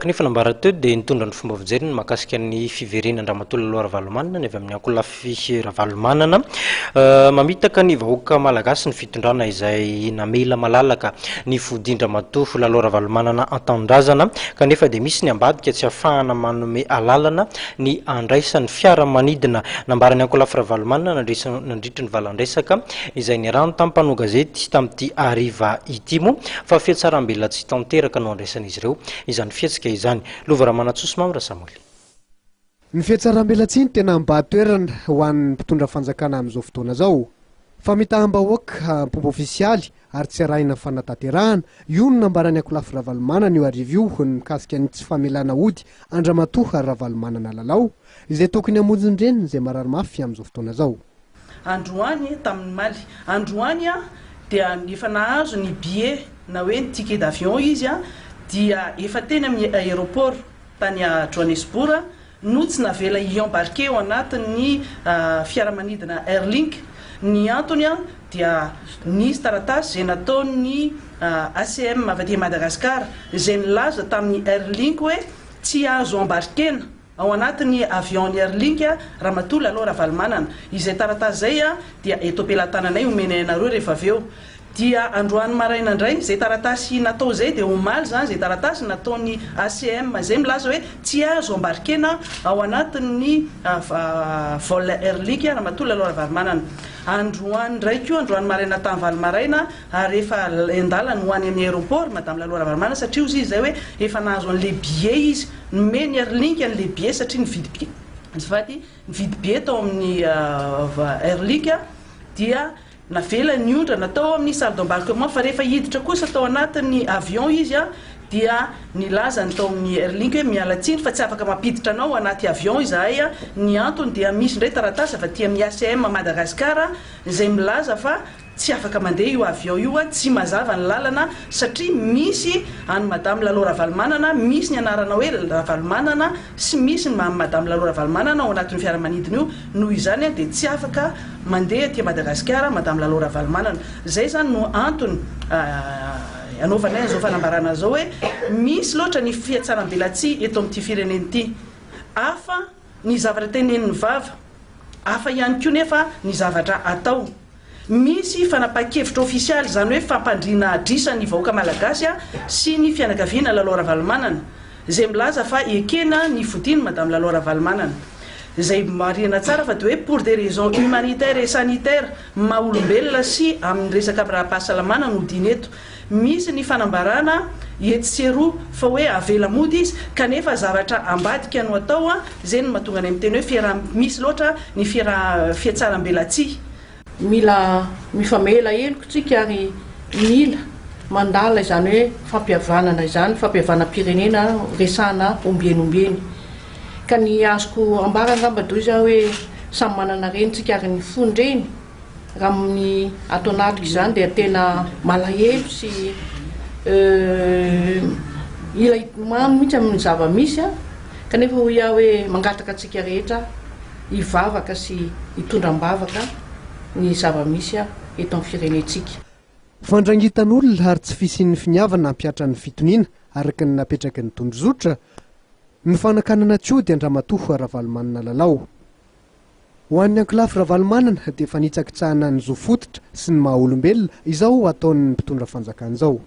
Araka ny efa nambara teo dia nitondra ny fomba fijeriny mahakasika ny fiverenan-dRamatoa Lalao Ravalomanana ny avy amin'ny ankolafy Ravalomanana. Mamitaka ny vahoaka malagasy ny fitondrana izay namela malalaka ny fodian-dRamatoa Lalao Ravalomanana an-tanindrazana kanefa dia misy ny ambadika tsy ahafahana manome alalana ny handraisany fiaramanidina. Nambaran'ny ankolafy Ravalomanana nandritry ny valan-dresaka izay niarahany tamin'ny mpanao gazety tamin'ity hariva ity moa fa fihatsarambelatsihy tanteraka no andraisan'izy ireo izany fihetsika izany. Lova Ramanantsoa sy Mamy Rasamoly. Ny fihatsarambelatsihy no tena mibahan-toerana ho an'ny mpitondra fanjakana amin'izao fotoana izao. Famitaham-bahoaka am-pomba ofisialy ary tsy arahina fanatanterahana, io no nambaran'ny ankolafy Ravalomanana io hariva io ny mikasika ny tsy famelana hody an-dRamatoa Ravalomanana Lalao, izay tokony hamonjy ny reniny izay marary mafy amin'izao fotoana izao. Androany, tamin'ny omaly. Androany dia efa nahazo ny billet na hoe ny ticket d'avion izy dia efa teny amin'ny aéroport tany Johannesburg no tsy navela hi-embarquer ao anatin'ny fiaramanidina Airlink. Ny antony dia nisy taratasy izay nataon'ny ACM avy aty Madagascar izay nilaza tamin'ny Airlink hoe tsy azo embarquer-na Ao anatin'ny avion-n'ny Airlink, Ramatoa Lalao Ravalomanana. Izay taratasy izay dia eto am-pelatananay omenay anareo rehefa avy eo. Dia androany maraina indray, izay taratasy natao izay dia omaly izany izay taratasy nataon'ny ACM izay milaza hoe tsy azo ambarikena ao anatin'ny vol Airlink Ramatoa Lalao Ravalomanana. Androany indray koa, androany maraina tamin'ny valo maraina, ary efa en-dalana ho any amin'ny aéroport Madame Lalao Ravalomanana satria hozy izy izay hoe efa nahazo an'ilay billet izy. Nomeny Airlink an'ilay billet satria nividy billet, azafady, nividy billet tao amin'ny Airlink dia navela niondrana tao amin'ny salle d'embarquement fa rehefa hiditra kosa tao anatin'ny avion izy dia nilaza ny tao amin'ny Airlink hoe miala tsiny fa tsy afaka mampiditra anao anaty avion izahay, ny antony dia misy indray taratasy avy aty amin'ny ACM Madagascar izay milaza fa Tsy afaka mandeha io avion io a, tsy mazava ny lalana satria misy an'i madame Lalao Ravalomanana, misy ny anarana hoe Ravalomanana sy misy ny an'i madame Lalao Ravalomanana ao anatin'io fiaramanidina io, noho izany dia tsy afaka mandeha aty Madagasikara madame Lalao Ravalomanana. Izay izany no antony anaovanay an'izao fanambarana izao hoe misy loatra ny fihatsarambelatsihy eto amin'ity firenena ity. Hafa ny zavatra tenenin'ny vava, hafa ihany koa nefa ny zavatra atao. Misy fanapahan-kevitra ofisialy, izany hoe fampandriana adrisa ny vahoaka malagasy sy ny fianakaviana Lalao Ravalomanana, izay milaza fa ekena ny fodian'i Madame Lalao Ravalomanana. Izay marihina tsara fa dia hoe pour des raisons humanitaires et sanitaires, maha olombelona sy amin'ny resaka ara-pahasalamana no hodiana eto. Misy ny fanambarana etsy sy eroa fa hoe avela mody izy, kanefa zavatra ambadika no atao, izay no mahatonga anay miteny hoe fiaraha misy loatra ny fiaraha fihatsarambelatsihy. Mila mifamela heloka tsika ary mila mandala izany hoe fampihavanana izany, fampihavanam-pirenena resahana ombieny ombieny. Ka ny azoko ambara angamba dia hoy za hoe samy manana reny tsika ary ny fon-dreny raha amin'ny ato anatiko izany dia tena malahelo sy mila hitomany mihitsy amin'ny zava-misy kanefa hoy aho hoe mangataka antsika rehetra hivavaka sy hitondra am-bavaka ny zava-misy eto amin'ny firenentsika. Fandrangitan'olona ary tsy fisian'ny finiavana hampihatra ny fitoniana araka ny napetraky ny tondrozotra, ny fanakanana tsy hody an-dRamatoa Ravalomanana Lalao. Ho an'ny ankolafy Ravalomanana dia fanitsakitsahana ny zo fototra sy ny maha olombelona izao ataon'ny mpitondra fanjakana izao.